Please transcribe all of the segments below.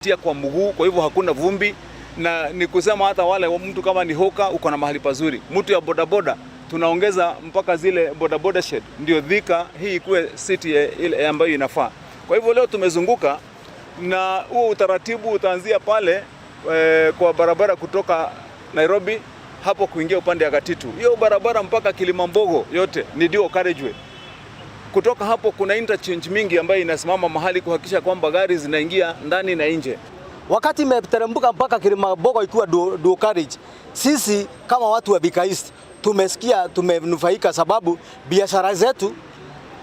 Tia kwa mguu, kwa hivyo hakuna vumbi, na ni kusema hata wale mtu kama ni hawker uko na mahali pazuri. Mtu ya bodaboda tunaongeza mpaka zile bodaboda shed, ndio Thika hii ikuwe city ile ambayo inafaa. Kwa hivyo leo tumezunguka na huo utaratibu utaanzia pale kwa barabara kutoka Nairobi hapo kuingia upande ya Gatitu, hiyo barabara mpaka Kilimambogo yote ni dual carriageway. Kutoka hapo kuna interchange mingi ambayo inasimama mahali kuhakikisha kwamba gari zinaingia ndani na nje. Wakati imeteremka mpaka Kilimambogo ikiwa dual carriage, sisi kama watu wa Thika East tumesikia tumenufaika, sababu biashara zetu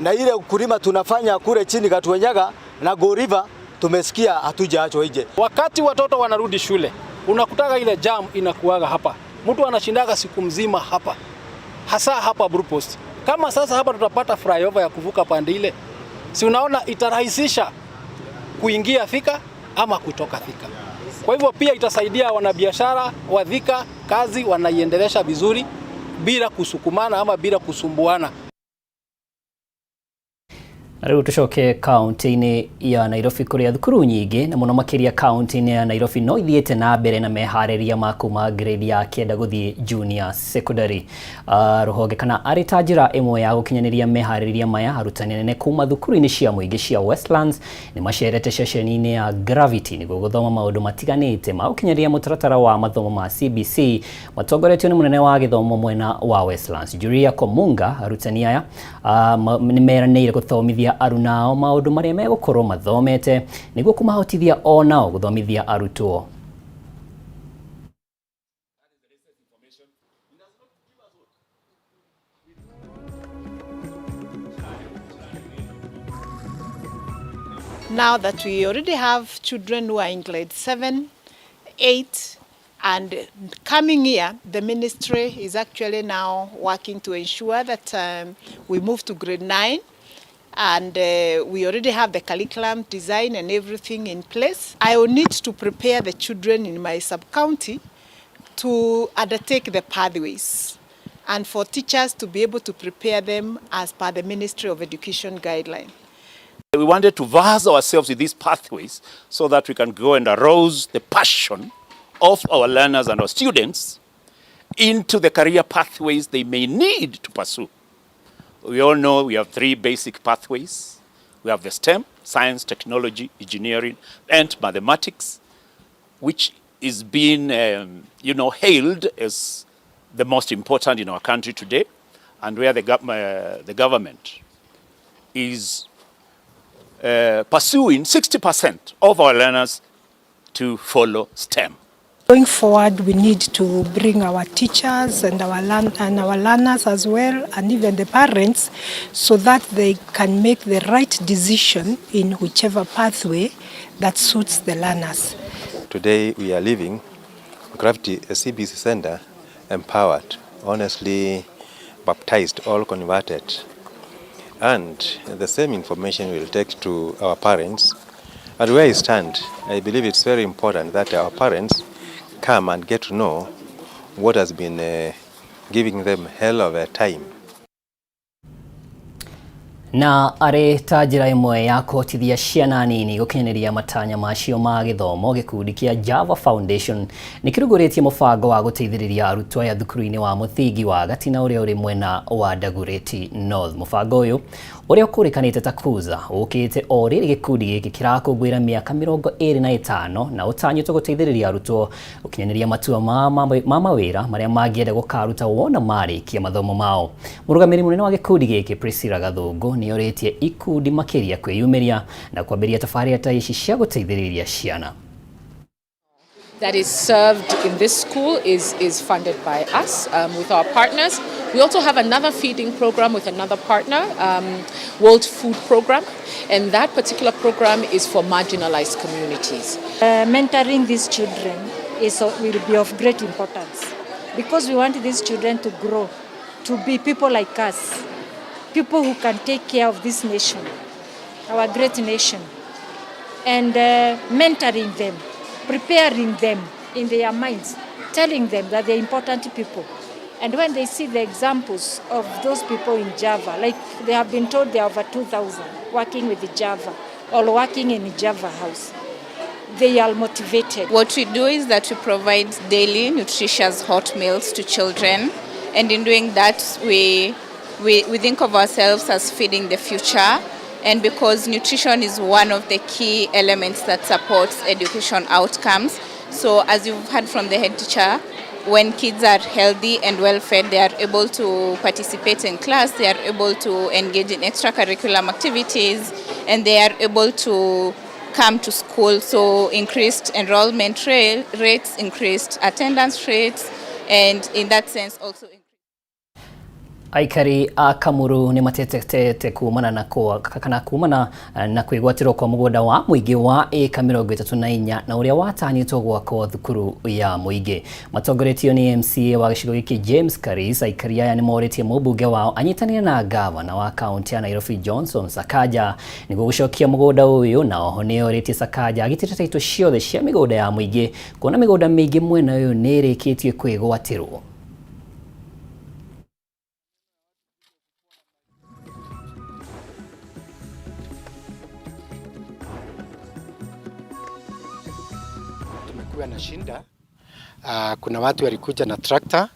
na ile ukulima tunafanya kule chini Gatuenyaga na Go River tumesikia hatujaachwa nje. Wakati watoto wanarudi shule, unakutaga ile jam inakuaga hapa, mtu anashindaga siku mzima hapa, hasa hapa Blue Post. Kama sasa hapa tutapata flyover ya kuvuka pande ile, si unaona itarahisisha kuingia Thika ama kutoka Thika. Kwa hivyo pia itasaidia wanabiashara wa Thika, kazi wanaiendelesha vizuri bila kusukumana ama bila kusumbuana. Na rĩu tũcoke kaunti-inĩ ya Nairobi kũrĩa thukuru nyingĩ na mũno makĩria kaunti-inĩ ya Nairobi no ithiĩte na mbere na meharĩria ma kuma grade ya kenda gũthiĩ junior secondary. Rũhonge kana arĩ ta njĩra ĩmwe ya gũkinyanĩria meharĩria maya, arutani anene kuma thukuru-inĩ cia mũingĩ cia Westlands nĩ macerete ceceni-inĩ ya Gravity nĩguo gũthoma maũndũ matiganĩte ma gũkinyanĩria mũtaratara wa mathomo ma CBC matongoretio nĩ mũnene wa gĩthomo mwena wa Westlands Julia Komunga. Arutani aya nĩ meranĩire gũthomithia arunao maũndũ marĩa megũkorwo mathomete nĩguo kũmahotithia o nao gũthomithia arutwo. Now that we already have children who are in grade 7, 8, and coming year, the ministry is actually now working to ensure that we move to grade 9, and we already have the curriculum design and everything in place. I will need to prepare the children in my sub-county to undertake the pathways and for teachers to be able to prepare them as per the Ministry of Education guideline. We wanted to verse ourselves with these pathways so that we can go and arouse the passion of our learners and our students into the career pathways they may need to pursue. We all know we have three basic pathways. We have the STEM, science, technology, engineering, and mathematics, which is being hailed as the most important in our country today, and where the government is pursuing 60% of our learners to follow STEM. Going forward, we need to bring our teachers and our learners as well, and even the parents, so that they can make the right decision in whichever pathway that suits the learners. Today we are leaving Gravity CBC Center empowered, honestly baptized, all converted. And the same information we'll take to our parents. And where I stand, I believe it's very important that our parents come and get to know what has been giving them hell of a time. Na arĩ ta njĩra ĩmwe ya kũhotithia ciana nini gũkinyanĩria matanya macio ma gĩthomo, gĩkundi kĩa Java Foundation nĩ kĩrugũrĩtie mũbango wa gũteithĩrĩria arutwo aya thukuru-inĩ wa mũthingi wa Gatina ũrĩa ũrĩ mwena wa Dagoretti North. Mũbango ũyũ ũrĩa ũkũrĩkanĩte ta Kuza ũkĩte o rĩrĩ gĩkundi gĩkĩ kĩrakũngũĩra mĩaka 25 na ũtanyĩtwo gũteithĩrĩria arutwo gũkinyanĩria matua ma mawĩra marĩa mangĩenda gũkaruta wona marĩkia mathomo mao. Mũrũgamĩrĩri mũnene wa gĩkundi gĩkĩ Priscilla Gathũngũ nĩ orĩtie ikundi makĩria kwĩyumĩria na kwambĩrĩria tabarĩra ta ici cia gũteithĩrĩria ciana. That is served in this school is funded by us with our partners. We also have another feeding program with another partner, World Food Program, and that particular program is for marginalized communities. Mentoring these children will be of great importance because we want these children to grow, to be people like us, people who can take care of this nation, our great nation, and mentoring them, preparing them in their minds, telling them that they're important people. And when they see the examples of those people in Java, like they have been told there are over 2,000 working with the Java or working in Java House. they are motivated. What we do is that we provide daily nutritious hot meals to children, and in doing that we think of ourselves as feeding the future, and because nutrition is one of the key elements that supports education outcomes. So as you've heard from the head teacher, when kids are healthy and well fed, they are able to participate in class, they are able to engage in extracurricular activities, and they are able to come to school. So increased enrollment rates, increased attendance rates, and in that sense also. Aikari a Kamuru ni matetete kumana na kwa kana kumana na kwigwatirwo kwa mugunda wa muingi wa eka 34 na uria watanyitwo gwakwo thukuru ya muingi. Matongoretio ni MCA wa gicigo giki James Karis. Aikari aya ni moritie mubunge wao anyitanire na gavana wa kaunti ya Nairobi Johnson Sakaja niguo gucokia mugunda uyu, na oho ni oritie Sakaja agitire taito ciothe cia migunda ya muingi kuona migunda mingi mwena uyu ni irikitie kwigwatirwo. Na shinda kuna watu walikuja na tractor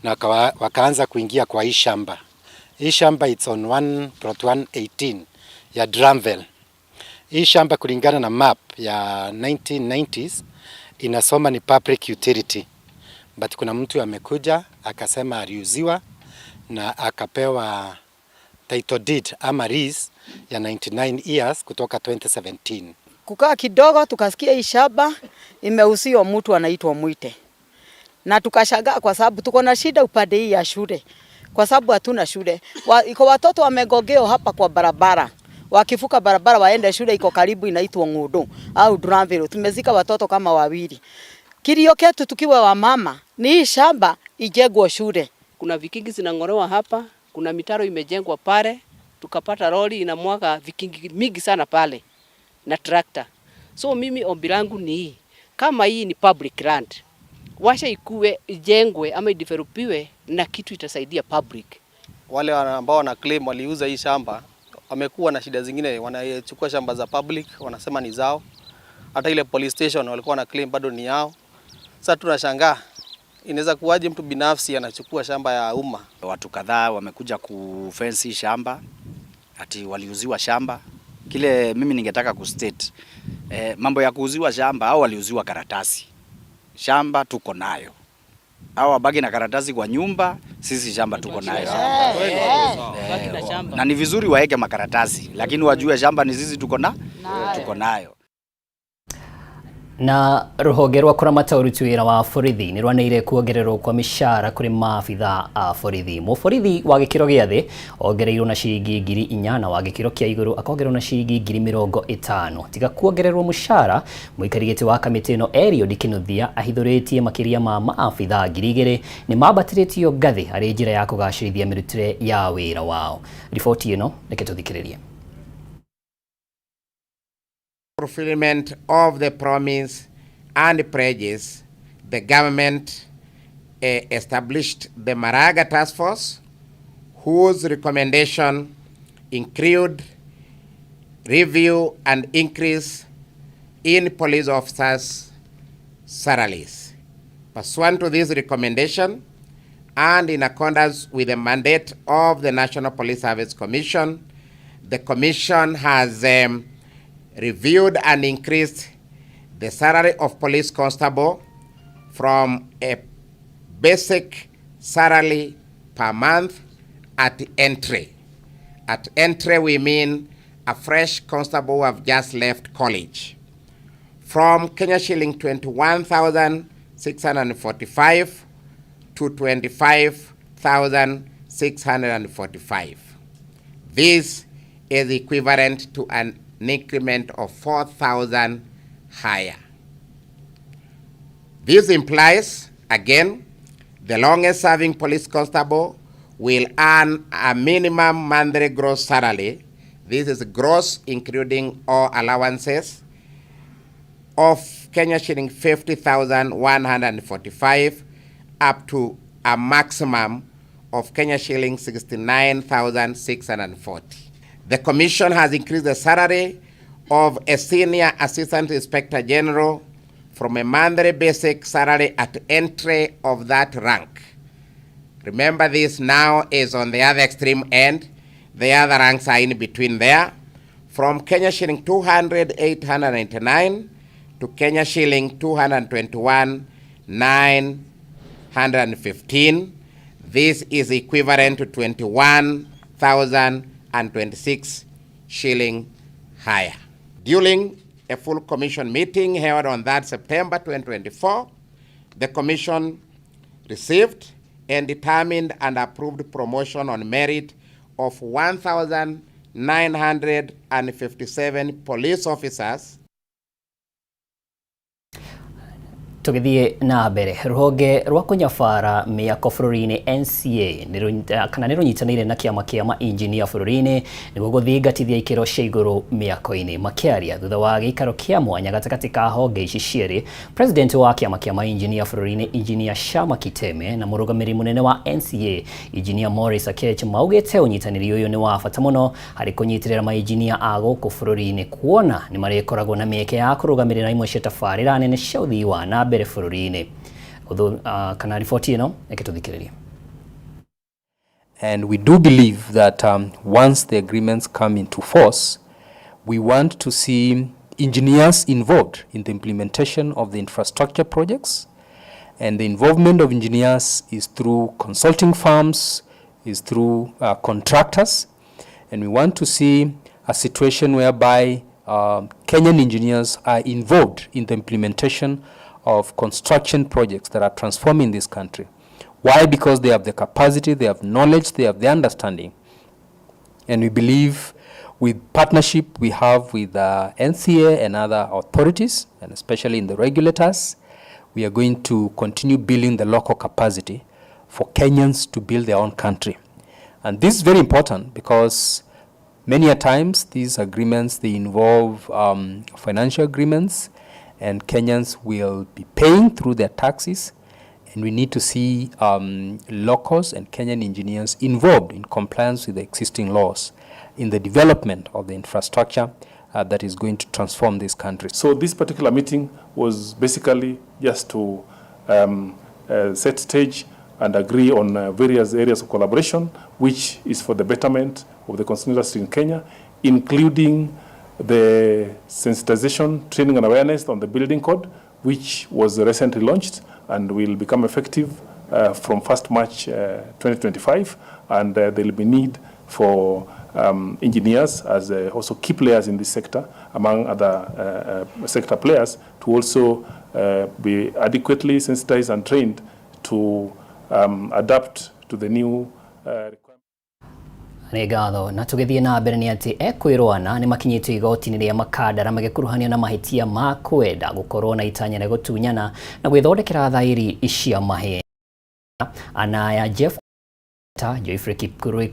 na wakaanza kuingia kwa hii shamba. Hii shamba it's on 1 plot 118 ya Dramville. Hii shamba kulingana na map ya 1990s inasoma ni public utility. But kuna mtu amekuja akasema aliuziwa na akapewa title deed ama lease ya 99 years kutoka 2017. Kukaa kidogo tukasikia hii shamba imeuziwa mtu anaitwa Mwite. Na tukashangaa kwa sababu tuko na shida upande hii ya shule. Kwa sababu hatuna shule. Iko watoto wamegogeo hapa kwa barabara. Wakivuka barabara waende shule iko karibu inaitwa Ng'undu au Dramville. Tumezika watoto kama wawili. Kilio ketu tukiwa wamama ni hii shamba ijengwe shule. Kuna vikingi zinang'olewa hapa, kuna mitaro imejengwa pale, tukapata lori inamwaga vikingi mingi sana pale na tractor. So mimi ombi langu ni hii, kama hii ni public land, washa ikue ijengwe ama idevelopiwe na kitu itasaidia public. Wale ambao wana claim waliuza hii shamba wamekuwa na shida zingine, wanachukua shamba za public wanasema ni zao. Hata ile police station walikuwa na claim bado ni yao. Sasa tunashangaa inaweza kuwaje mtu binafsi anachukua shamba ya umma? Watu kadhaa wamekuja kufence shamba ati waliuziwa shamba. Kile mimi ningetaka kustate, mambo ya kuuziwa shamba au waliuziwa karatasi. Shamba tuko nayo. Au wabaki na karatasi kwa nyumba, sisi shamba tuko nayo. Na ni vizuri waeke makaratasi, lakini wajue shamba ni sisi tuko nayo. Na ruhonge rwa kuramata uruti wira wa borithi ni rwaneire kuongererwo kwa mishahara kuri maabitha a borithi. Muborithi wa gikiro gia thi ongereirwo na ciringi 4,000 na wa gikiro kia iguru akongererwo na ciringi 50,000. Tiga kuongererwo mushahara, muikari giti wa kamiti ino Eliud Kinuthia ahithuritie makiria ma maabitha 2,000 ni mambatĩrĩtio ngathi harĩ njĩra ya kugacĩrithia mĩrutĩre ya wĩra wao. Riboti ĩno reke tũthikĩrĩrie. Fulfillment of the promise and pledges, the government established the Maraga Task Force, whose recommendation include review and increase in police officers' salaries. Pursuant to this recommendation, and in accordance with the mandate of the National Police Service Commission, the Commission has reviewed and increased the salary of police constable from a basic salary per month at entry. At entry, we mean a fresh constable who have just left college. From Kenya shilling 21,645 to 25,645. This is equivalent to an increment of 4,000 higher. This implies, again, the longest serving police constable will earn a minimum monthly gross salary. This is gross including all allowances of Kenya shilling 50,145 up to a maximum of Kenya shilling 69,640. The Commission has increased the salary of a senior assistant inspector general from a monthly basic salary at entry of that rank. Remember, this now is on the other extreme end. The other ranks are in between there. From Kenya shilling 200,899 to Kenya shilling 221,915. This is equivalent to 21,026 shilling higher. During a full commission meeting held on that September 2024, the commission received and determined and approved promotion on merit of 1,957 police officers. Tũgĩthiĩ na mbere, rũhonge rwa kũnyabara mĩako bũrũri-inĩ NCA kana nĩ rũnyitanĩire na kĩama kĩa mainjinia bũrũri-inĩ nĩguo gũthingatithia ikĩro cia igũrũ mĩako-inĩ. Makĩaria thutha wa gĩikaro kĩa mwanya gatagatĩ ka honge ici cierĩ, president wa kĩama kĩa mainjinia bũrũri-inĩ Engineer Shama Kiteme na mũrũgamĩrĩri mũnene wa NCA Engineer Maurice Akech maugĩte ũnyitanĩri ũyũ nĩ wa bata mũno harĩ kũnyitĩrĩra mainjinia a gũkũ bũrũri-inĩ kuona nĩ marĩkoragwo na mĩeke ya kũrũgamĩrĩra imwe cia tabarĩra nene cia ũthii wa na mbere bũrũri-inĩ. Kana riboti ĩno reke tũthikĩrĩrie. And we do believe that once the agreements come into force, we want to see engineers involved in the implementation of the infrastructure projects. And the involvement of engineers is through consulting firms, is through contractors. And we want to see a situation whereby Kenyan engineers are involved in the implementation of construction projects that are transforming this country. Why? Because they have the capacity, they have knowledge, they have the understanding. And we believe with partnership we have with NCA and other authorities, and especially in the regulators, we are going to continue building the local capacity for Kenyans to build their own country. And this is very important because many a times these agreements, they involve financial agreements, and Kenyans will be paying through their taxes, and we need to see locals and Kenyan engineers involved in compliance with the existing laws in the development of the infrastructure that is going to transform this country. So this particular meeting was basically just to set stage and agree on various areas of collaboration, which is for the betterment of the construction industry in Kenya, including the sensitization, training and awareness on the building code, which was recently launched and will become effective from 1st March 2025, and there will be need for engineers as also key players in this sector, among other sector players, to also be adequately sensitized and trained to adapt to the new requirements. Nĩ ngatho. Na tũgĩthiĩ na mbere nĩ atĩ ekwĩrwana nĩ makinyĩtio igoti-inĩ rĩa Makandara magĩkuruhanio na mahĩtia ma kwenda gũkorwo na itanya rĩa gũtunyana na gwĩthondekera thaĩri cia mahĩtia. Anaya Jeff Joyfrey Kipkurui,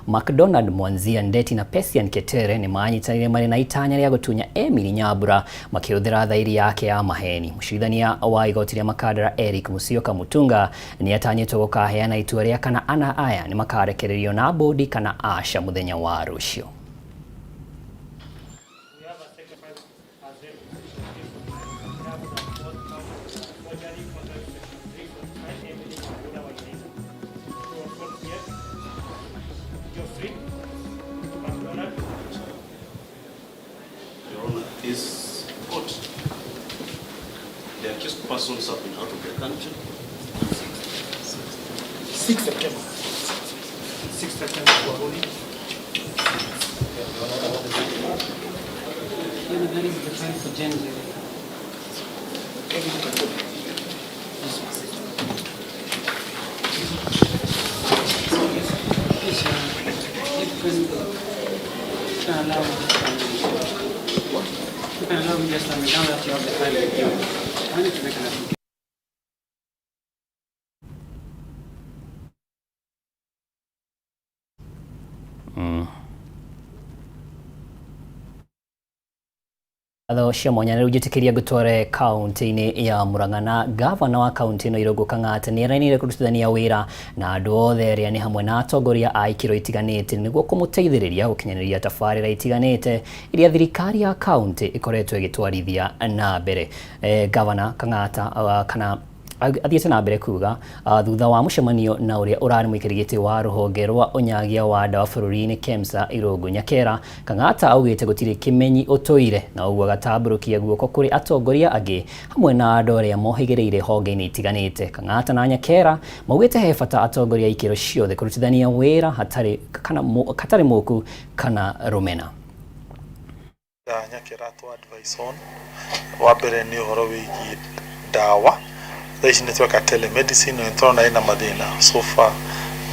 McDonald Mwanzia Ndeti na Pesian Ketere nĩ manyitanĩire marĩ na itanya rĩa gũtunya Emily Nyambura makĩhũthĩra thaĩri yake ya maheni. Mũcirithania wa igoti rĩa Makandara Eric Musyoka Mutunga nĩ atanyĩtwo gũkaheana itua rĩa kana ana aya nĩ makarekererio na bodi kana aca mũthenya wa rũciũ. This court, the accused persons have been out of the country. 6 September. 6 September for ruling. That is the time for Gen Z. You can allow me just now that you have the file with you. I need to make an application. Ngatho cia mwanya rĩu njĩtĩkĩria ngũtware kaunti-inĩ ya Murang'a na gavana wa kaunti ĩno Irũngũ Kang'ata nĩ eranĩire kũrutithania wĩra na andũ othe arĩa nĩ hamwe na atongoria a ikĩro itiganĩte nĩguo kũmũteithĩrĩria gũkinyanĩria tabarĩra itiganĩte iria thirikari ya kaunti ĩkoretwo ĩgĩtwarithia na mbere. Gavana Kang'ata kana athiĩte na mbere kuga thutha wa mũcemanio na ũrĩa ũrarĩ mũikarĩri gĩtĩ wa rũhonge rwa ũnyagia wa ndawa bũrũri-inĩ KEMSA Irũngũ Nyakera, Kang'ata augĩte gũtirĩ kĩmenyi ũtũire na ũguo agatambũrũkia guoko kũrĩ atongoria angĩ hamwe na andũ arĩa mohĩgĩrĩire honge-inĩ itiganĩte. Kang'ata na Nyakera maugĩte he bata atongoria a ikĩro ciothe kũrutithania wĩra hatarĩ kana hatarĩ mũku kana rũmena. Nyakera to advice on wa mbere nĩ ũhoro wĩgiĩ ndawa. Thaa ici nĩ tweka telemedicine na nĩtũrona ĩna mathĩna so far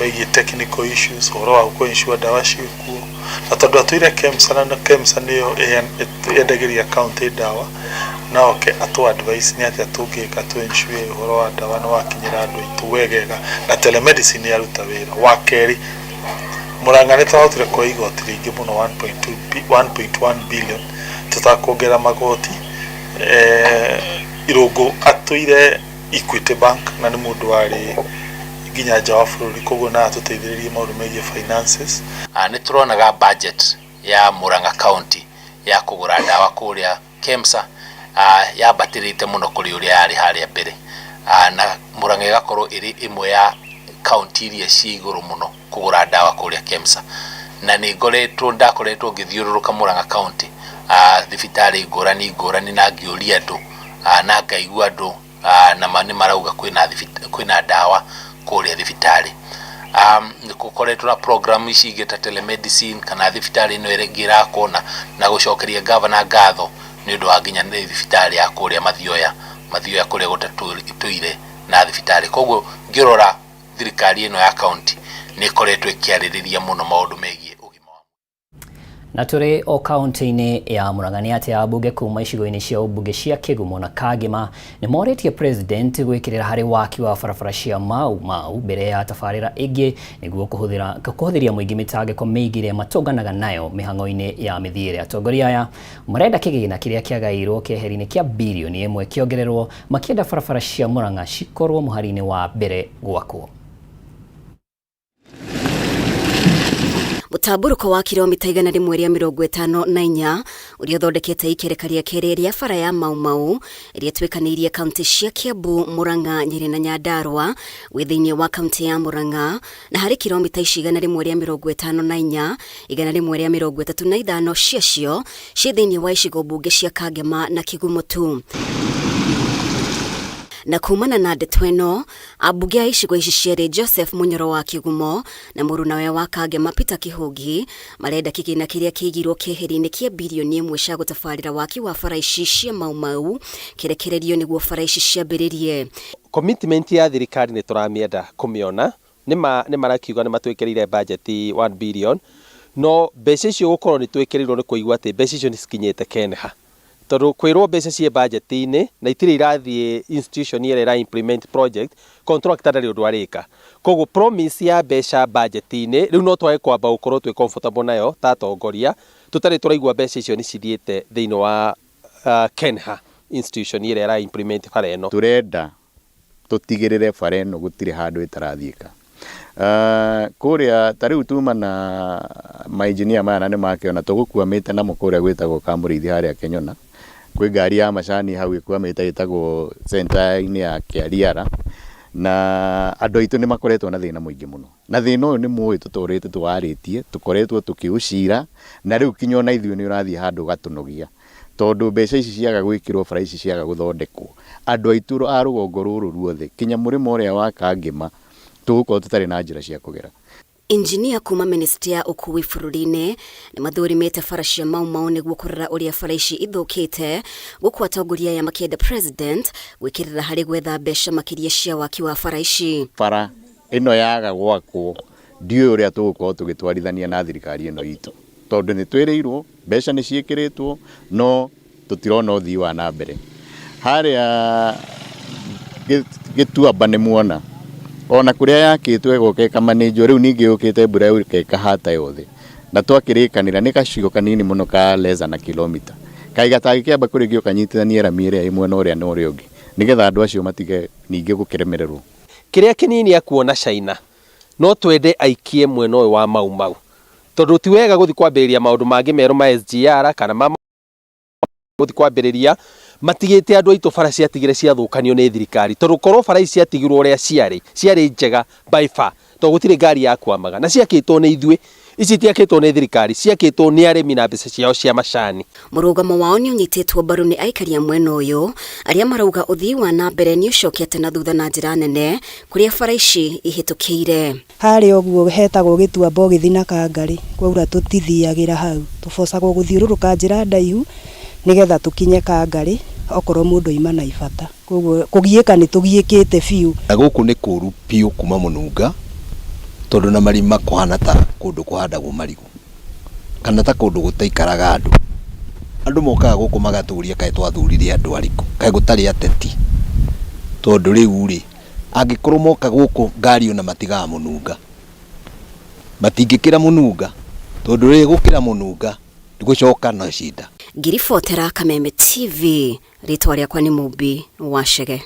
megiĩ technical issues, ũhoro wa kũ ensure ndawa ciĩkuo, na tondũ atũire KEMSA na KEMSA nĩyo yendagĩria county ndawa, no oke atũ advice nĩ atĩa tũngĩka tũ ensure ũhoro wa ndawa nĩ wakinyĩra andũ aitũ wegega na telemedicine yaruta wĩra. Wa kerĩ, Murang'a nĩ twahotire kuoya igoti rĩingĩ mũno 1.1 billion tũtakuongerera magoti. Irũngũ atũire Equity Bank na nĩ mũndũ warĩ nginya nja wa bũrũri, koguo no atũteithĩrĩrie maũndũ megiĩ finances. Nĩ tũronaga budget ya Murang'a County ya kũgũra ndawa kũrĩa KEMSA yambatĩrĩte mũno kũrĩ ũrĩa yarĩ harĩa mbere, na Murang'a ĩgakorwo ĩrĩ ĩmwe ya kaunti iria ciĩ igũrũ mũno kũgũra ndawa kũrĩa KEMSA. Na nĩ ngoretwo ndakoretwo ngĩthiũrũrũka Murang'a County thibitarĩ ngũrani ngũrani na ngĩũria andũ na ngaigua andũ na nĩ marauga kwĩna ndawa kũrĩa thibitarĩ. Nĩ gũkoretwo na program ici ingĩ ta telemedicine kana thibitarĩ ĩno ĩngĩ ĩrakwo na gũcokeria gavana ngatho nĩ ũndũ wa nginya nĩ thibitarĩ ya kũrĩa Mathioya kũrĩa gũtatũire na thibitarĩ. Koguo ngĩrora thirikari ĩno ya county nĩ ĩkoretwo ĩkĩarĩrĩria mũno maũndũ megiĩ. Na tũrĩ o kaunti-inĩ ya Murang'a nĩ atĩ ambunge kuma icigo-inĩ cia ũmbunge cia Kĩgumo na Kangema nĩ morĩtie president gwĩkĩrĩra harĩ waki wa barabara cia Mau Mau mbere ya tabarĩra ĩngĩ nĩguo kũhũthĩria mũingĩ mĩtangĩko mĩingĩ ĩrĩa matũnganaga nayo mĩhang'o-inĩ ya mĩthiĩre. Atongoria aya marenda kĩgĩna kĩrĩa kĩagaĩirwo keheri-inĩ kĩa birioni 1 kĩongererwo, makĩenda barabara cia Murang'a cikorwo mũhari-inĩ wa mbere gwakwo. Mũtambũrũko wa kilomita 154 ũrĩa ũthondekete ikereka rĩa kerĩ rĩa bara ya Mau Mau ĩrĩa ĩtuĩkanĩirie kaunti cia Kiambu, Murang'a, Nyeri na Nyandarua wĩ thĩinĩ wa kaunti ya Murang'a, na harĩ kilomita ici 154, 135 ciacio ciĩ thĩinĩ wa icigo mbunge cia Kangema na Kigumo tu. Na kumana na ndeto ĩno, ambunge a icigo ici cierĩ Joseph Munyoro wa Kigumo na mũrunawe wa Kangema Peter Kihũngi marenda kĩgĩna kĩrĩa kĩigirwo keheri-inĩ kĩa birioni 1 cia gũtabarĩra waki wa bara ici cia Mau Mau kĩrekererio nĩguo bara ici ciambĩrĩrie. Commitment ya thirikari nĩ tũramĩenda kũmĩona, nĩ marakiuga nĩ matwĩkĩrĩire budget 1 billion, no mbeca icio gũkorwo nĩ twĩkĩrĩirwo nĩ kũigua atĩ mbeca icio nĩ cikinyĩte Kenha, tondũ kwĩrwo mbeca ciĩ budget-inĩ na itirĩ irathiĩ institution ĩrĩa ĩra implement project, contractor ndarĩ ũndũ arĩka. Koguo promise ya mbeca budget-inĩ rĩu no twage kwamba gũkorwo twĩ comfortable nayo ta atongoria tũtarĩ tũraigua mbeca icio nĩ cithiĩte thĩinĩ wa Kenha institution ĩrĩa ĩra implement bara ĩno. Tũrenda tũtigĩrĩre bara ĩno gũtirĩ handũ ĩtarathiĩka. Kũrĩa ta rĩu tuma na mainjinia maya na nĩmakĩona tũgũkuamĩte namo kũrĩa gwĩtagwo Kamũrĩithi harĩa Kenyona, kwĩ ngari ya macani hau ĩkwamĩte ĩtagwo center-inĩ ya Kĩariara, na andũ aitũ nĩ makoretwo na thĩna mũingĩ mũno, na thĩna ũyũ nĩ mũĩ tũtũrĩte tũwarĩtie, tũkoretwo tũkĩũcira, na rĩu kinya ona ithuĩ nĩ ũrathiĩ handũ ũgatũnogia, tondũ mbeca ici ciaga gwĩkĩrwo bara ici ciaga gũthondekwo, andũ aitũ a rũgongo rũrũ ruothe kinya mũrĩmo ũrĩa wa Kangema tũgũkorwo tũtarĩ na njĩra cia kũgera. Injinia kuma ministry ya ũkui bũrũri-inĩ nĩ mathũrimĩte bara cia Mau Mau nĩguo kũrora ũrĩa bara ici ithũkĩte, gũkũ atongoria aya makĩenda president gwĩkĩrĩra harĩ gwetha mbeca makĩria cia waki wa bara ici. Bara ĩno yaga gwakwo ndiũĩ ũrĩa tũgũkorwo tũgĩtwarithania na thirikari ĩno itũ, tondũ nĩ twĩrĩirwo mbeca nĩ ciĩkĩrĩtwo no tũtirona ũthii wa na mbere. Harĩa Gĩtuamba nĩ muona ona kũrĩa yakĩtwo ĩgoka ĩkamanĩnjwo, rĩu ningĩ yũkĩte mbura yũka ĩkahata yothe, na twakĩrĩkanĩra nĩ gacigo kanini mũno ka less than a kilometer Kaĩ gatangĩkĩamba kũrĩkio kanyitithanie rami ĩrĩa ĩ mwena ũrĩa na ũrĩa ũngĩ nĩgetha andũ acio matige ningĩ gũkĩremererwo. Kĩrĩa kĩnini akuona China no twende aikie mwena ũyũ wa Mau Mau tondũ ti wega gũthiĩ kwambĩrĩria maũndũ mangĩ merũ ma SGR kana ma gũthiĩ kwambĩrĩria matigĩte andũ aitũ bara ciatigire ciathũkanio nĩ thirikari tondũ korwo bara ici ciatigirwo ũrĩa ciarĩ ciarĩ njega by far tondũ gũtirĩ ngari yakwamaga na ciakĩtwo nĩ ithuĩ ici itiakĩtwo nĩ thirikari ciakĩtwo nĩ arĩmi na mbeca ciao cia macani. Mũrũgamo wao nĩ ũnyitĩtwo mbaru nĩ aikari a mwena ũyũ arĩa marauga ũthii wa na mbere nĩ ũcokete na thutha na njĩra nene kũrĩa bara ici ihĩtũkĩire. Harĩa ũguo hetagwo gĩtuamba ũgĩthiĩ na Kangarĩ, kwaura tũtithiagĩra hau, tũbocagwo gũthiũrũrũka njĩra ndaihu nĩgetha tũkinye Kangarĩ okorwo mũndũ aima na ibata. Koguo kũgiĩka nĩ tũgiĩkĩte biũ. Na gũkũ nĩ kũru biũ kuma mũnunga tondũ na marima kũhana ta kũndũ kũhandagwo marigũ kana ta kũndũ gũtaikaraga andũ. Andũ mokaga gũkũ magatũria kaĩ twathurire andũ arĩkũ, kaĩ gũtarĩ ateti, tondũ rĩu rĩ angĩkorwo moka gũkũ ngari ona matigaga mũnunga, matingĩkĩra mũnunga tondũ rĩ gũkĩra mũnunga gũcoka no cinda. Ngĩribotera Kameme TV, rĩtwa rĩakwa nĩ Mũmbi wa Chege.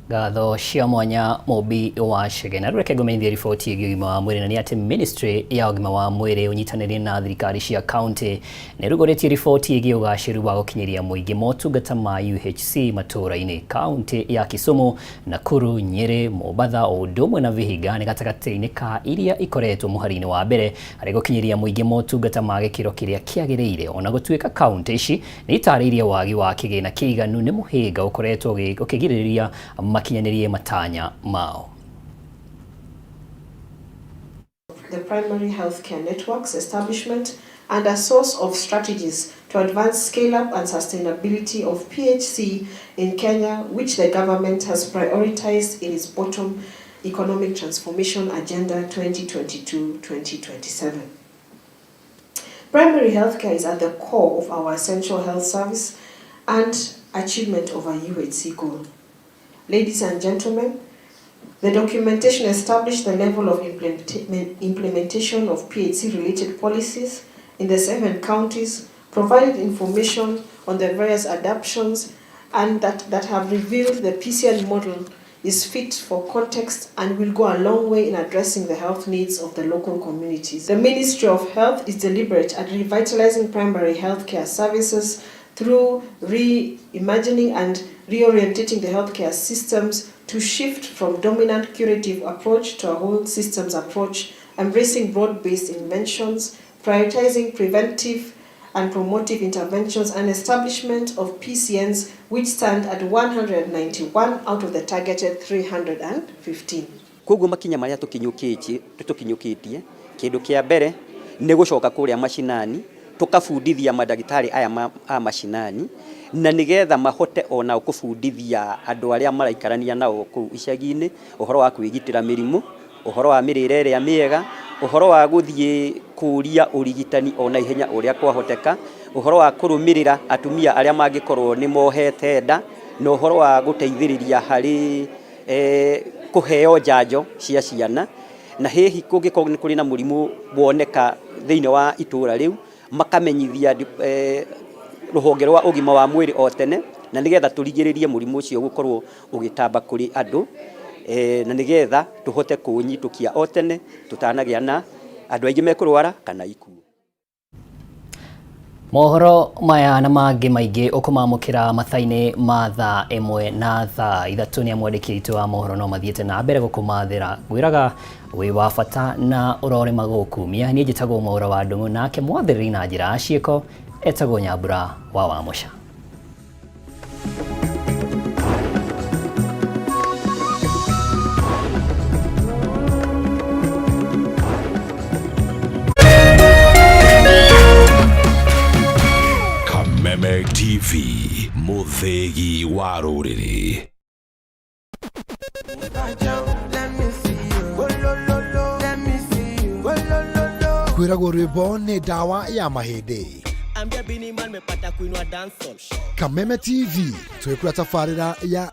Ngatho cia mwanya Mũmbi wa Chege. Na rĩu reke ngũmenyithie riboti ĩgiĩ ũgima wa mwĩrĩ, na nĩ atĩ Ministry ya ũgima wa mwĩrĩ ũnyitanĩire na thirikari cia county nĩ ĩrugũrĩtie riboti ĩgiĩ ũgacĩru wa gũkinyĩria mũingĩ motungata ma UHC matũũra-inĩ. Kaunti ya Kisumu, Nakuru, Nyeri, Mombatha o ũndũ ũmwe na Vihiga nĩ gatagatĩ-inĩ ka iria ikoretwo mũhari-inĩ wa mbere harĩ gũkinyĩria mũingĩ motungata ma gĩkĩro kĩrĩa kĩagĩrĩire. Ona gũtuĩka kaunti ici nĩ itarĩirie wagi wa kĩgĩna kĩiganu nĩ mũhĩnga ũkoretwo ũkĩgirĩrĩria makinyanĩrie matanya mao. The primary healthcare networks establishment and a source of strategies to advance scale-up and sustainability of PHC in Kenya, which the government has prioritized in its bottom economic transformation agenda 2022-2027. Primary healthcare is at the core of our essential health service and achievement of our UHC goal. Ladies and gentlemen, the documentation established the level of implementation of PHC-related policies in the 7 counties, provided information on the various adaptations and that have revealed the PCN model is fit for context and will go a long way in addressing the health needs of the local communities. The Ministry of Health is deliberate at revitalizing primary healthcare services through reimagining and reorientating the healthcare systems to shift from dominant curative approach to a whole systems approach, embracing broad-based inventions, prioritizing preventive and promotive interventions, and establishment of PCNs, which stand at 191 out of the targeted 315. Koguo makinya maria tukinyukitie kindu kia mbere ni gucoka kuria macinani tukabundithia mandagitari aya a macinani na nigetha mahote ona kubundithia andu aria maraikarania nao kuu icagi-inĩ ũhoro wa kwĩgitĩra mĩrimũ, ũhoro wa mĩrĩre ĩrĩa mĩega, ũhoro wa gũthiĩ kũria ũrigitani ona ihenya ũrĩa kwahoteka, ũhoro wa kũrũmĩrĩra atumia arĩa mangĩkorwo nĩ mohete nda, na ũhoro wa gũteithĩrĩria harĩ kũheo njanjo cia ciana, na hihi kũngĩkorwo nĩ kũrĩ na mũrimũ woneka thĩinĩ wa itũũra rĩu makamenyithia rũhonge rwa ũgima wa mwĩrĩ o tene, na nĩgetha tũrigĩrĩrie mũrimũ ũcio gũkorwo ũgĩtamba kũrĩ andũ, na nĩgetha tũhote kũũnyitũkia o tene tũtanagĩa na andũ aingĩ mekũrwara kana ikuũ. Mohoro maya na mangĩ maingĩ ũkũmamũkĩra mathaa-inĩ ma thaa 1 na thaa 3. Nĩ amwandĩki aitũ wa mohoro no mathiĩte na mbere gũkũmathĩra ngwĩraga wĩ wa bata na ũrorĩma gũkumia. Niĩ njĩtagwo Mwaũra wa Ndung'u, nake mwathĩrĩri na njĩra ya ciĩko etagwo Nyambura wa Wamũca. Kameme TV, mũthĩgi wa rũrĩrĩ. Kwĩragwo rwĩmbo nĩ ndawa ya mahĩndĩ. Kameme TV twĩkũra tabarĩra ya